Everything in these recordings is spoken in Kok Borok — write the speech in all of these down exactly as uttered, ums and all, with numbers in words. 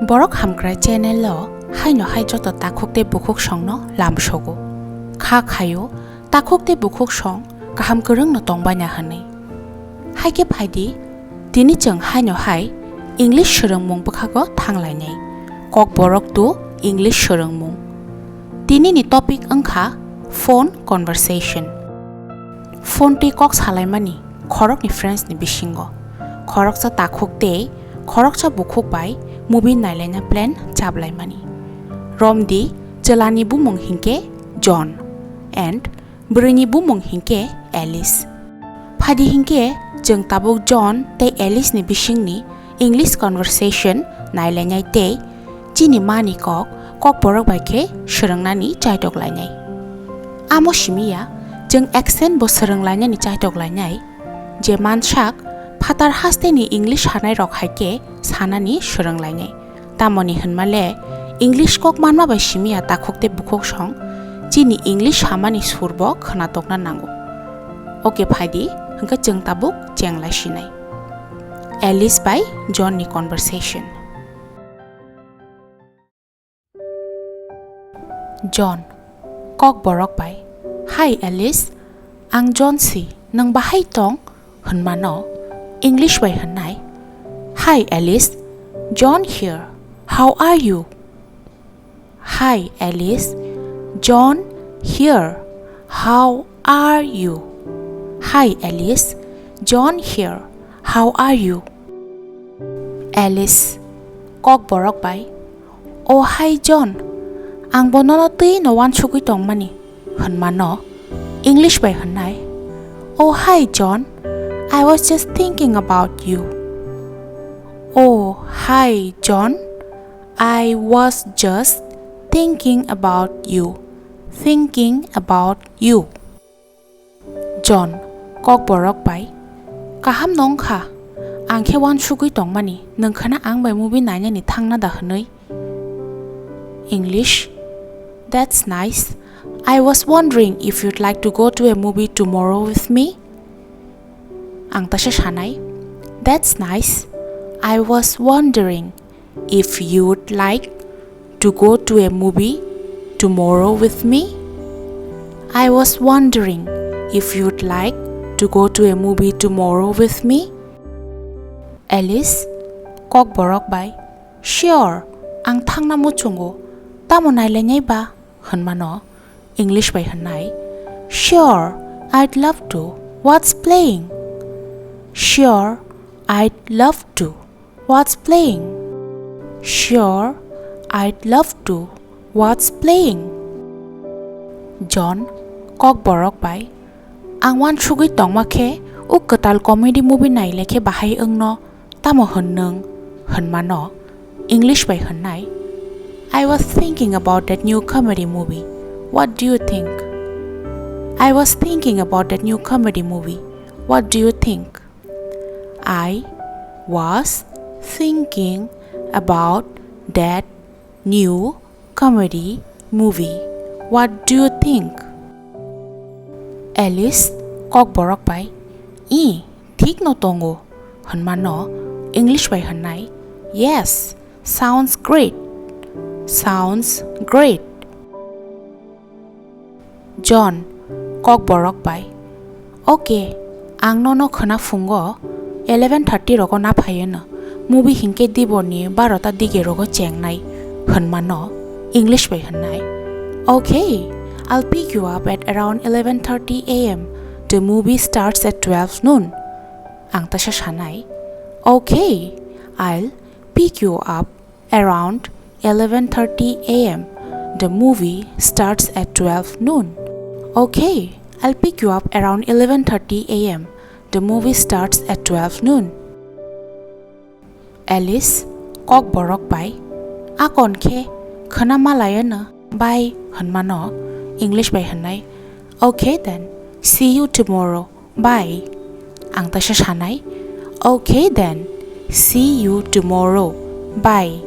Borok Hamkrai channel o haino hai joto takhuk tei bukhuk songno lamsogo. Kha khaio takhuk tei bukhuk song kaham kwrwngno tongbaina hwnwi. Hai khe phaidi, tini chwng haino hai English swrwngmung bwkhago thanglainai. Kokborok two English swrwngmung. Tinini topic wngkha phone conversation. Phone twi kok salaimani khorokni friends ni bisingo. Khoroksa takhuk tei khoroksa bukhuk bai movie nailaina plan chaplaimani. Romdi, chwlani bumung hinkhe John and bwrwini bumung hinkhe Alice. Phadi hinkhe chwng tabuk John tei Alice ni bisingni English conversation nailainai tei chini mani kok, kokborok bai khe swrwngnani chaitok lainai. Amo simi ya, chwng accent bo swrwng lainani chaitok lainai, je mansak phatar hasteni English hanai rok hai khe sanani swrwng lainai. Tamoni hwnma le English kok manma bai simi ya takhuk tei bukhuk song, chini English hamani sur bo khwnatokna nango. Oke phaidi, hwnkhe chwng tabuk cheng lai sinai. Alice bai John ni conversation. John, kokborok bai, "Hi Alice, ang John si, nwng bahai tong?" hwnmano English bai hwnnai, "Hi Alice, John here, how are you?" "Hi Alice, John here, how are you?" "Hi Alice, John here, how are you?" Alice, kokborok bai, "Oh hi John, ang bo nono twi no uansugwi tongmani," hwnmano English bai hwnnai, "Oh hi John, I was just thinking about you." "Oh hi John, I was just thinking about you, thinking about you." John, kokborok bai, "Kaham no wngkha, ang khe uansugwi tongmani, nwng khwna ang bai movie nainani thangna da hwnwi?" English, "That's nice. I was wondering if you'd like to go to a movie tomorrow with me?" Ang tasa sanai, "That's nice. I was wondering if you'd like to go to a movie tomorrow with me? I was wondering if you'd like to go to a movie tomorrow with me?" Alice, kokborok bai, "Sure, ang thangna muchungo, tamo nailainai ba?" hwnmano English bai hwnnai, "Sure, I'd love to. What's playing?" "Sure, I'd love to. What's playing?" "Sure, I'd love to. What's playing?" John, kokborok bai, "Ang uansugwi tongma khe o kwtal comedy movie naile khe bahai wngno, tamo hwn nwng?" hwnmano English bai hwnnai, "I was thinking about that new comedy movie. What do you think?" "I was thinking about that new comedy movie. What do you think?" "I was thinking about that new comedy movie. What do you think?" Alice, kokborok bai, "Ih, thik no tongo," hwnmano English bai hwnnai, "Yes, sounds great. Sounds great." John, kokborok bai, "Okay, ang nono khwna phungo eleven thirty rogo na phaiyono. Movie hinkhe diborni barota dige rogo chengnai," hwnmano English bai hwnnai, "Okay, I'll pick you up at around eleven thirty a m. The movie starts at twelve noon." Ang tasa sanai, "Okay, I'll pick you up around eleven thirty a m. The movie starts at twelve noon." "Okay, I'll pick you up around eleven thirty a m. The movie starts at twelve noon." Alice, kokborok bai, "Akon khe khwna malayono, bye," hwnmano English bai hwnnai, "Okay then, see you tomorrow. Bye." Ang tasa sanai, "Okay then, see you tomorrow. Bye."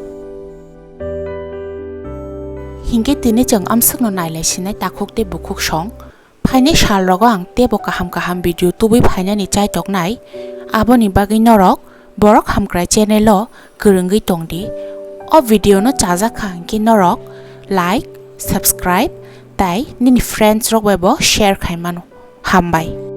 Hinkhe tini chwng amswkno nailai sinai takhuk tei bukhuk song. Phainai sal rogo ang teibo kaham kaham video tubui phainani chaitoknai. Aboni bagwi norok Borok Hamkrai channel o kwrwngwi tongdi. O video no chajak kha hwnkhe norok like, subscribe tai nini friends rok bai bo share khai mano. Hambai.